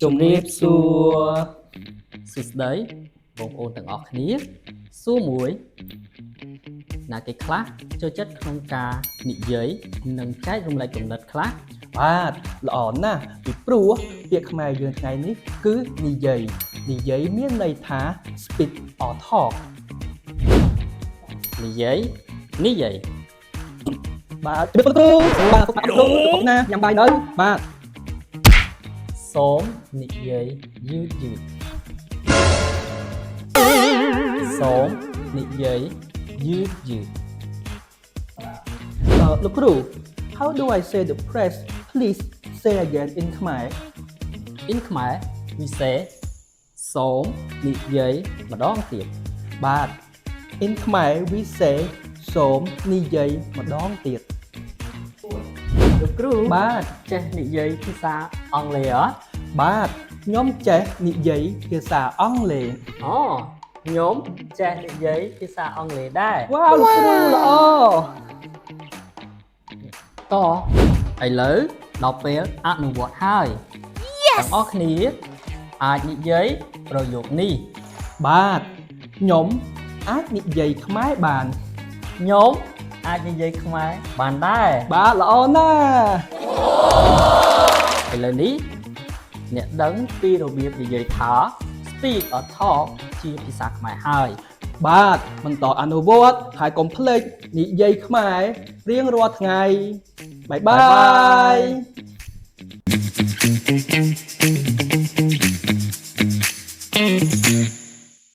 ជំរាបសួរសួស្តីបងប្អូនទាំងអស់គ្នាសួរមួយណាគេខ្លះចូលចិត្តក្នុងការនិយាយនិងចែករំលែកគំនិតខ្លះ បាទល្អណាស់ពីព្រោះពាក្យខ្មែរយើងថ្ងៃនេះគឺនិយាយនិយាយមានន័យថា speak or talk. និយាយនិយាយ បាទជំរាបសួរគ្រូបាទសុខភាពគ្រូសុខណាញ៉ាំបាយនៅបាទ សូមនិយាយយឺតយឺតសូមនិយាយយឺតយឺត អឺលោកគ្រូ How do I say the phrase "please say again" in Khmer? In Khmer, we say សូមនិយាយម្ដងទៀត បាទ In Khmer, we say សូមនិយាយម្ដងទៀត លោកគ្រូ បាទ ចេះនិយាយភាសាអង់គ្លេសអត់ បាទខ្ញុំចេះនិយាយភាសាអង់គ្លេស អូខ្ញុំចេះនិយាយភាសាអង់គ្លេសដែរ វ៉ាវលោកគ្រូល្អ តឥឡូវដល់ពេលអនុវត្តហើយទាំងអស់គ្នាអាចនិយាយប្រយោគនេះ បាទខ្ញុំអាចនិយាយខ្មែរបាន ខ្ញុំអាចនិយាយខ្មែរបានដែរ បាទល្អណាស់ ឥឡូវនេះអ្នកដឹងពីរបៀបនិយាយថា speak or talk ជាភាសាខ្មែរហើយ បាទបន្តអនុវត្តហើយកុំភ្លេចនិយាយខ្មែររៀងរាល់ថ្ងៃbye bye.